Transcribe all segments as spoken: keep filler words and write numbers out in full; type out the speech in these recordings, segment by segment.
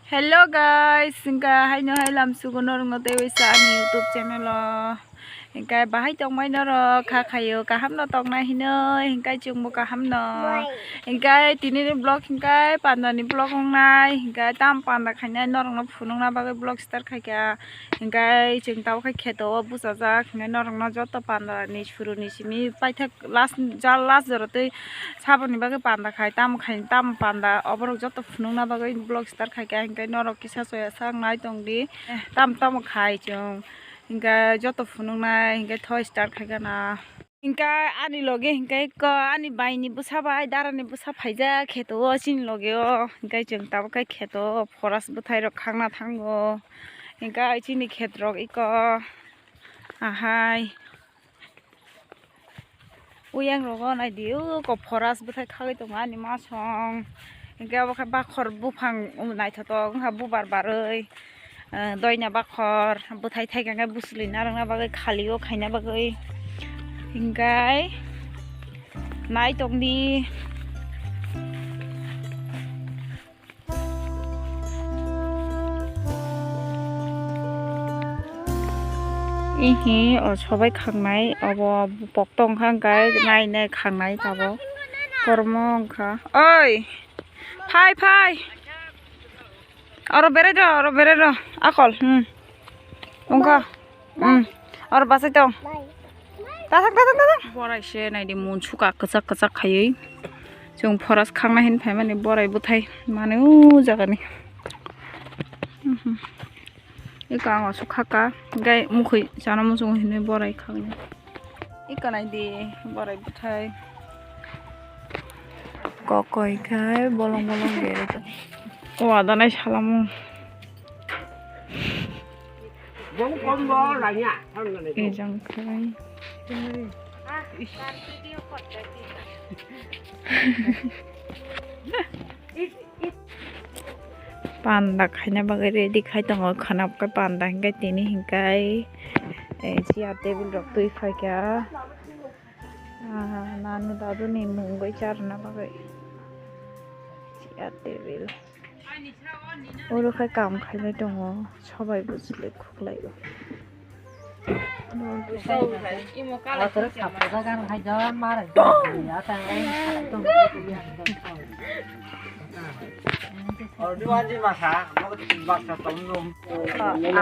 Hello guys, hingka haino hai lamsugo norokno tei waisa ani YouTube channel o. Hingka bahai tongmai norok kha khaio kaham no tongnai hinoi, hingka chwngbo kaham no. Hingka tini ni vlog hingka panda ni vlog wngnai, hingka tam panda khainai norokno phunukna bagwi vlog start khaikha. Hingkai chwng tabuk khe kheto o bwchajak, hingkai norokno joto panda ni suru ni simi paithak last, jal last jora twi saboni bagwi panda khai, tamo khai, tamo panda oborok joto phunukna bagwi vlog start khaikha, hingkai norok kisa soya sak nai tongdi, tamo tamo khai chwng, hingkai joto phunuknai, hingkai thoi start khaikha na. Hingke ani loge hingke ko ani bai ni bwsa bai dara ni bwsa phaijak kheto o chini loge o, hingke chwng tabuk khe kheto o forest bwthai rok khakna thango, hingke chini khet rok eko ahai oyang rogo naidi oko forest bwthai khagwi tongo ani masong. Hingke obo khe bakhor buphang naithotok wngkha, bubar barwi, eh, doina bakhor bwthai thai khe busli narwkna bagwi, khali o khaina bagwi. Hingkai naitokni. Ihi, o sobai khangnai, obo bupok tong kha, hingkai nai nai khangnai tabuk. Kormo wngkha. Oi! Phai, phai. Oro berai ro, oro berai ro. Akol, hmm. Wngkha. Hmm. Oro bachai tong. Tathang, tathang, tathang. Borai se naidi mun suka kwchak kwchak khaiwi. Chwng forest khakna hin phaimani borai bwthai mani o jagani. Mhm. Eko ang asuk khaka, gai mukhwi chana muchungo hinwi borai khakni. Eko naidi borai bwthai. Kokoi khai bolong bolong berajak. O adanai salamo. Ejang khai. Panda khaina bagwi ready khai tongo, khwnap khe panda hinkhai tini hinkhai, eh, chair table rok twi phaikha, ah, nanu dadu ni mungwi charwna bagwi chair table. Oro khai kam khailai tongo, sobai bo chwlwi khuklai o.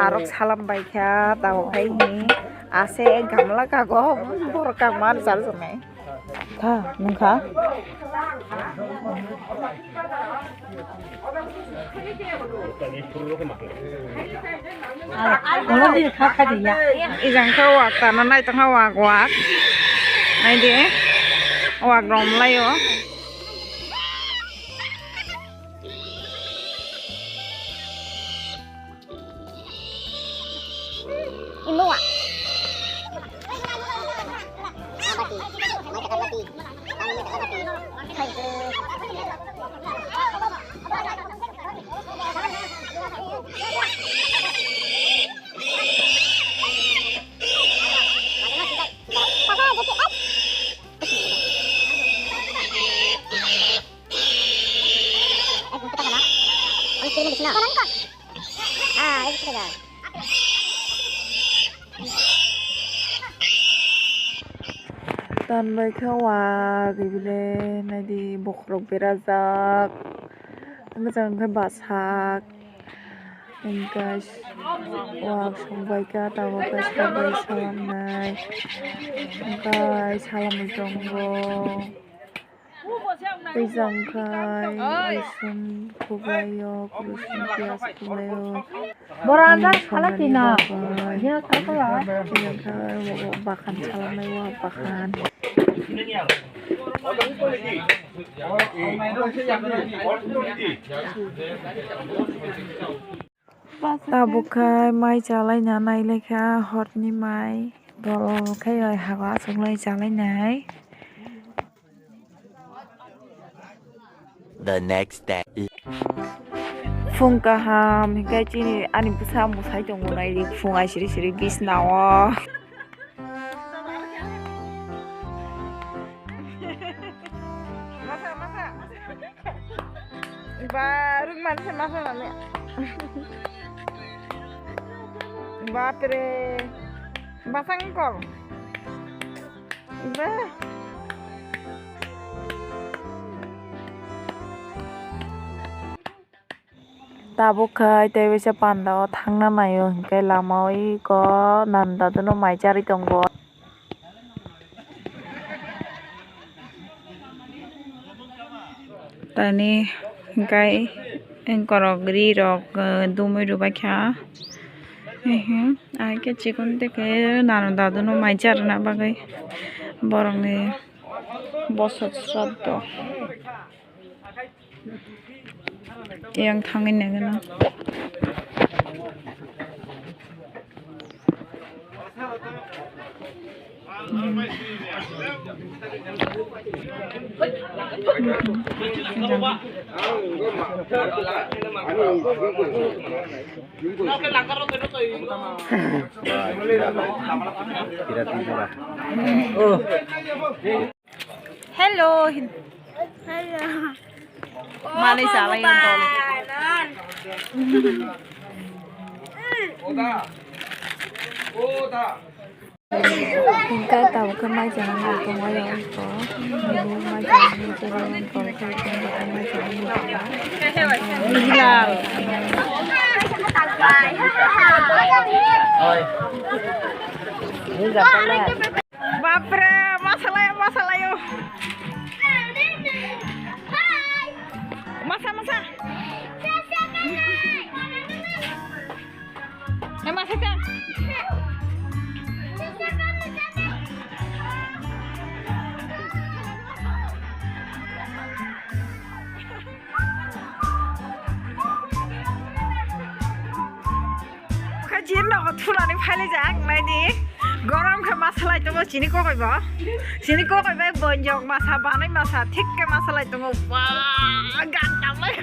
Arok salam bai kha, tamo khai ni ase gamla kago borok kang man sal swnai. Kha, nung kha. Ijang khe wak tana nai tongkha wak wak. Nai di. Wak rom lai o. Imo wa. Tan bai khe wak ibile naidi bokhorok berajak, bwskango khe basak, hwnkhe wak sokbaikha tabuk khe sabai salamnai, hwnkhe salamwi tongo. Twijang khai, rosong khuklaio, rosong piyaj khuklaio. Bora anjak khala tino. Twijang khai, bakhan salamai o, bakhan. Tabuk khai mai chalaina nailaikha, horni mai. Dol khai oi hago achuklai chalainai. The next day. Phung kaham, hinkhe chini ani bwsa mwsai tongo naidi, phung aisiri siri bisnao. Ba, ruk mani se masa mani. Bapre. Basang kol. Ba. Tabuk khai tei waisa panda o thangna naio, hinkhe lama o iko nanda dunu mai charwi tongo. Tani hinkhe engkorok ri rok, eh, dumui rwbaikha. Ehe, ai khe chikon tei khe nanda dunu mai charwna bagwi borokni bosok sraddho. Yang thangwi nai gana. Hello. Hello. Mani salai yang tol. Hingke tabuk khe mai chana nai tongo yang ko. Mai chana nai tongo yang ko. Mai chana nai tongo. Bapre, masalai, masalaio. Masa, masa. Eh, masa, ta. Kha jin nogo thulani phailai jak, naidi. Gorom khe ma salai tongo chini kokoi bo. Chini kokoi bai bonjok masa, banai masa, thik khe ma salai tongo. Ba, gan tamlai.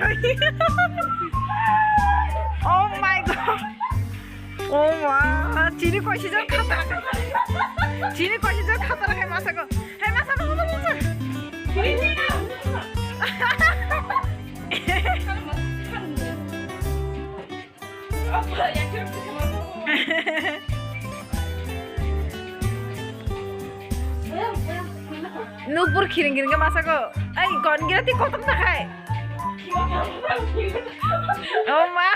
Oh my God. Oh ma, chini koisi jor khatara. Chini koisi jor khatara hai masa ko. Hai masa, masa, masa, masa. Nukbur khiring khiring khe masa ko. Ai, kon gira ti kotor ta khai. Oh ma.